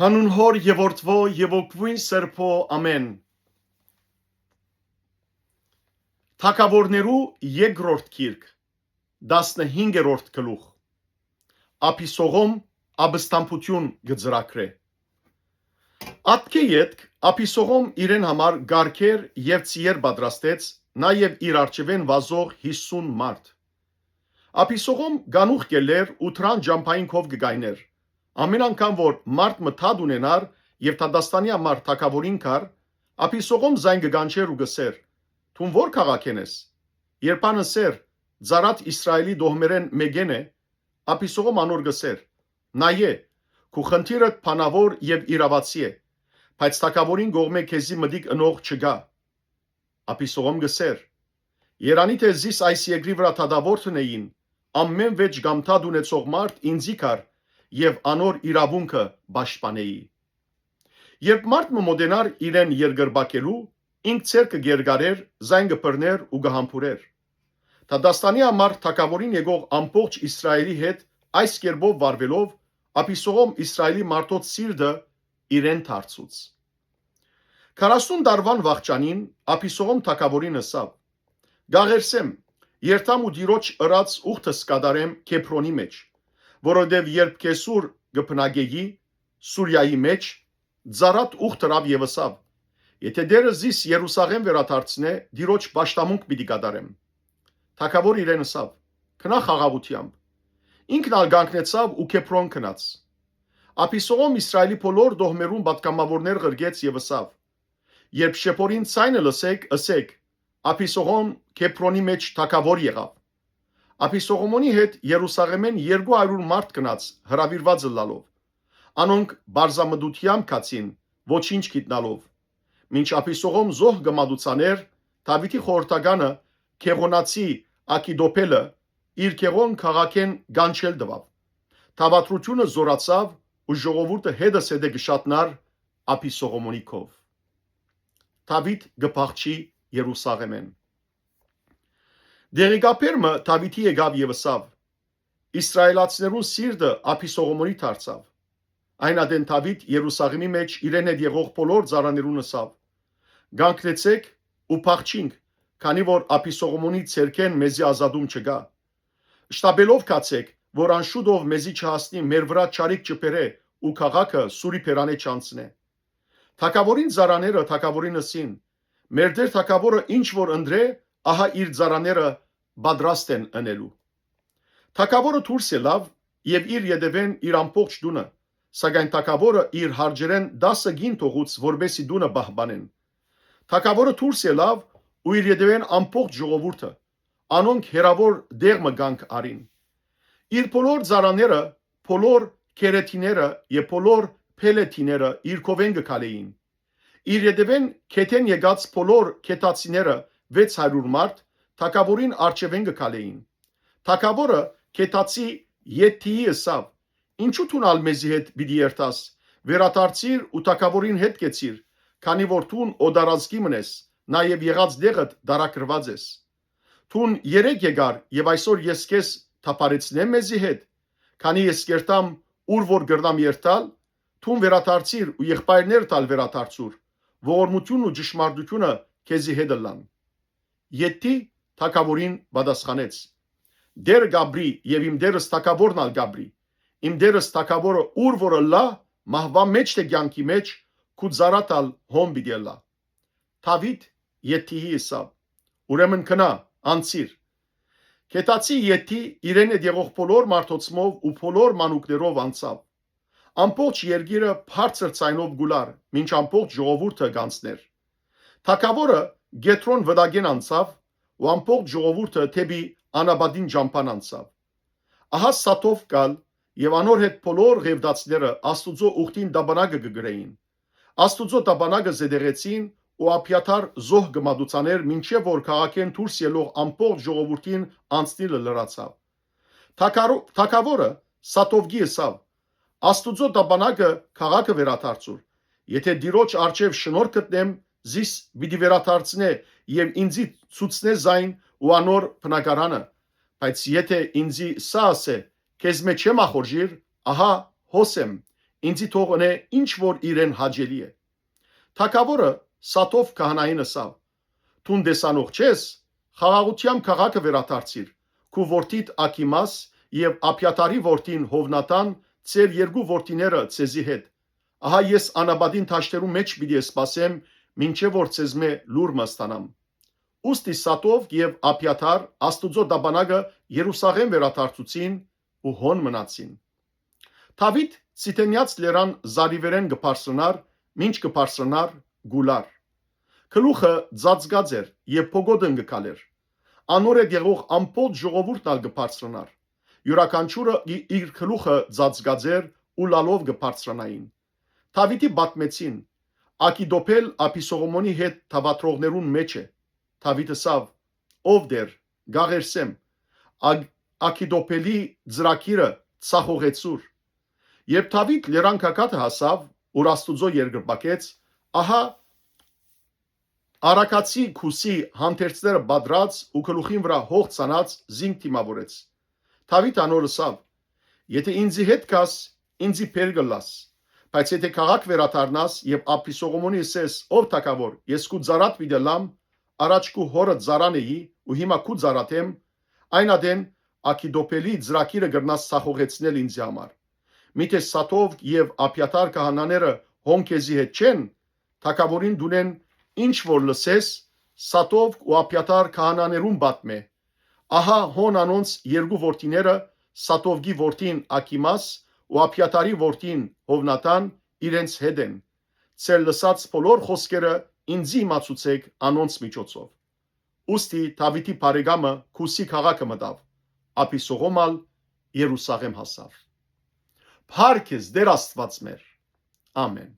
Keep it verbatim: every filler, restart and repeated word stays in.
Անուն Հօր եւ Որդւոյ եւ Ոգւոյն Սրբոյ, ամէն։ Թագաւորներու երկրորդ գիրք, տասնհինգերորդ գլուխ։ Աբիսողոմ ապստամբութիւն կը ծրագրէ։ Ատկէ ետք Աբիսողոմ իրեն համար կարգեր եւ ծիեր պատրաստեց, նաեւ իր առջեւէն վազող յիսուն մարդ։ Աբիսողոմ կանուխ կ'ելլէր ու դրան ճամբային քով կը կայներ։ Ամէն անգամ որ մարդ մը թատ ունենար եւ Թատաստանի համար թագաւորին գար, Աբիսողոմ զայն կը կանչէր ու կ'ըսէր. «Դուն ո՞ր քաղաքէն ես»։ Երբ ան ըսէր. «Ծարատ Իսրայէլի դոհմերէն մէկէն է», Աբիսողոմ անոր կ'ըսէր. «Նայէ, քու խնդիրդ բանաւոր եւ իրաւացի է, բայց թագաւորին կողմէ քեզի մտիկ ընող չկայ»։ Աբիսողոմ կ'ըսէր. «Երանի թէ զիս այս երկրի վրայ դատաւորդ ընէին, ամէն վէճ կամ դատ ունեցող մարդ ինծի գար եւ անոր իրաւունքը պաշտպանէի»։ Երբ մարդ մը մօտենար իրեն երկրպագելու, ինք ձեռքը կ'երկարէր, զայն կը բռնէր ու կը համբուրէր։ Թատաստանի համար թագաւորին եկող ամբողջ Իսրայէլի հետ այս կերպով վարուելով, Աբիսողոմ Իսրայէլի մարդոց սիրտը իրեն դարձուց։ Քառասուն տարուան վախճանին Աբիսողոմ թագաւորին ըսաւ. «Կ'աղերսեմ, երթամ ու Տիրոջ ըրած ուխտս կատարեմ Քեբրոնի մէջ, որովհետեւ երբ Քեսուր կը բնակէի, Սուրիայի մէջ, Ծարատ ուխ դրաւ եւ ըսաւ. "Եթէ Տէրը զիս Երուսաղէմ վերադարձնէ, Տիրոջ պաշտամունք պիտի կատարեմ"։ Թագաւոր իրեն ըսաւ. "Գնա խաղաղութեամբ"։ Ինքն ալ կանգնեցաւ ու Քեբրոն գնաց։ Աբիսողոմ Իսրայէլի բոլոր դոհմերուն պատգամաւորներ ղրկեց եւ ըսաւ. "Երբ շեփորին ձայնը լսէք, ըսէք. "Աբիսողոմ Քեբրոնի մէջ թագաւոր եղաւ""։ Աբիսողոմոնի հետ Երուսաղէմէն երկու հարիւր մարդ գնաց՝ հրաւիրուած ըլլալով։ Անոնք պարզամտութեամբ գացին, ոչինչ գիտնալով։ Մինչ Աբիսողոմ զոհ կը մատուցանէր, Դաւիթի խորհրդականը, Քեղոնացի Աքիթոփէլը, իր Քեղոն քաղաքէն կանչել տուաւ։ Դաւադրութիւնը զօրացաւ ու ժողովուրդը հետզհետէ կը շատնար Աբիսողոմոնի քով։ Դաւիթ կը փախչի Երուսաղէմէն։ Տեղեկաբեր մը Դաւիթի եկաւ եւ ըսաւ. "Իսրայէլացիներուն սիրտը Աբիսողոմոնի դարձաւ"։ Այն ատեն Դաւիթ Երուսաղէմի մէջ իրեն հետ եղող բոլոր ծառաներուն ըսաւ. "Կանգնեցէք ու փախչինք, քանի որ Աբիսողոմոնի ձեռքէն մեզի ազատում չկայ"։ "Շտապելով գացէք, որ ան շուտով մեզի չհասնի, մեր վրայ չարիք չբերէ ու քաղաքը սուրի բերանէ չանցնէ"։ Թագաւորին ծառաները թագաւորին ըսին. "Մեր տէր թագաւորը ինչ որ ընտրէ, ահա իր ծառաները պատրաստ են ընելու"։ Թագաւորը դուրս ելաւ եւ իր ետեւէն իր ամբողջ տունը, սակայն թագաւորը իր հարճերէն տասը կին թողուց, որպէսզի տունը պահպանեն։ Թագաւորը դուրս ելաւ ու իր ետեւէն ամբողջ ժողովուրդը, անոնք հեռաւոր տեղ մը կանգ առին։ Իր բոլոր ծառաները, բոլոր քերեթիները եւ բոլոր փելեթիները իր քովէն կը քալէին։ Իր ետեւէն քեթէն եկած բոլոր քեթացիները, վեց հարիւր մարդ, թագաւորին առջեւէն կը քալէին։ Թագաւորը քեթացի Յեթթիի ըսաւ. "Ինչո՞ւ դուն ալ մեզի հետ պիտի երթաս, վերադարձիր ու թագաւորին հետ կեցիր, քանի որ դուն օտարազգի մըն ես, նաեւ եղած տեղդ տարագրուած ես։ Դուն երեկ եկար եւ այսօր ես քեզ թափառեցնեմ մեզի հետ, քանի ես կ'երթամ ուր որ կրնամ երթալ, դուն վերադարձիր ու եղբայրներդ ալ վերադարձուր, ողորմութիւնն ու ճշմարտութիւնը քեզի հետ ըլլան"։ Յեթթի թագաւորին պատասխանեց. "Տէրը կ'ապրի եւ իմ տէրս թագաւորն ալ կ'ապրի։ Իմ տէրս թագաւորը ուր որ ըլլայ, մահուան մէջ թէ կեանքի մէջ, քու ծառադ ալ հոն պիտի ըլլայ"։ Դաւիթ Յեթթիի ըսաւ. "Ուրեմն գնա, անցիր"։ Քեթացի Յեթթի իրեն հետ եղող բոլոր մարդոցմով ու բոլոր մանուկներով անցաւ։ Ամբողջ երկիրը բարձր ձայնով կ'ուլար, մինչ ամբողջ ժողովուրդը կ'անցնէր։ Թագաւորը Կեդրոն վտակէն անցաւ ու ամբողջ ժողովուրդը դէպի անապատին ճամբան անցաւ։ Ահա Սաթովք ալ եւ անոր հետ բոլոր ղեւտացիները Աստուծոյ ուխտին տապանակը կը կրէին։ Աստուծոյ տապանակը զետեղեցին ու Աբիաթար զոհ կը մատուցանէր, մինչեւ որ քաղաքէն դուրս ելող ամբողջ ժողովուրդին անցնիլը լրացաւ։ Թագարո-, թագաւորը Սաթովկի ըսաւ. "Աստուծոյ տապանակը քաղաքը վերադարձուր։ Եթէ Տիրոջ առջեւ շնորհք գտնեմ, զիս պիտի վերադարձնէ եւ ինծի ցուցնէ զայն ու անոր բնակարանը։ Բայց եթէ ինծի սա ըսէ. 'Քեզմէ չեմ ախորժիր', ահա հոս եմ, ինծի թող ընէ ինչ որ իրեն հաճելի է։ Թագաւորը Սաթով քահանային ըսաւ. «Դուն տեսանող չես, խաղաղութեամբ քաղաքը վերադարձիր, քու որդիդ Աքիմաս եւ Աբիաթարի որդին Յովնատան, ձեր երկու որդիները ձեզի հետ։ Ահա ես անապատին դաշտերուն մէջ պիտի սպասեմ, մինչեւ որ ձեզմէ լուր մը ստանամ»։ Ուստի Սաթովք եւ Աբիաթար Աստուծոյ տապանակը Երուսաղէմ վերադարձուցին ու հոն մնացին։ Դաւիթ Ցիթենեաց լերան զարիւերէն կը բարձրանար, մինչ կը բարձրանար, կ'ուլար։ Գլուխը ծածկած էր եւ փոկոտն կը քալէր։ Անոր հետ եղող ամբողջ ժողովուրդն ալ կը բարձրանար։ Իւրաքանչիւրը ի- իր գլուխը ծածկած էր ու լալով կը բարձրանային։ Դաւիթի պատմեցին. «Ակիտոփել Աբիսողոմոնի հետ դաւատրողներուն մէջ է»։ Դաւիթ ըսաւ. «Ով Տէր, կ'աղերսեմ, Ա- Ակիտոփելի ծրագիրը ցախողեցուր»։ Երբ Դաւիթ լերան գագաթը հասաւ, ուր Աստուծոյ երկրպագեց, ահա Արագացի Քուսի հանդերձները պատրած ու գլուխին վրայ հող ցանած զինք դիմաւորեց։ Դաւիթ անոր ըսաւ. «Եթէ ինծի հետ գաս, ինծի բեր կ'ըլլաս, բայց եթէ քաղաք վերադառնաս եւ Աբիսողոմոնի ըսես. "Ով թագաւոր, ես քու ծառատ պիտի ըլլամ, առաջ քու հօրը ծառան էի ու հիմա քու ծառատ եմ", այն ատեն Ակիտոփելի ծրագիրը կրնաս ցախողեցնել ինծի համար։ Միթէ Սաթովք եւ Աբիաթար քահանաները հոն քեզի հետ չեն, թագաւորին տունէն ինչ որ լսես, Սաթովք ու Աբիաթար քահանաներուն պատմէ։ Ահա հոն անոնց երկու որդիները, Սաթովկի որդին Աքիմաս ու Աբիաթարի որդին Յովնատան իրենց հետ են։ Ձեր լսած բոլոր խօսքերը ինծի իմացուցէք անոնց միջոցով»։ Ուստի Դաւիթի բարեկամը Քուսի քաղաքը մտաւ, Աբիսողոմ ալ Երուսաղէմ հասաւ։ Փառք ես, Տէր Աստուած մեր։ Ամեն։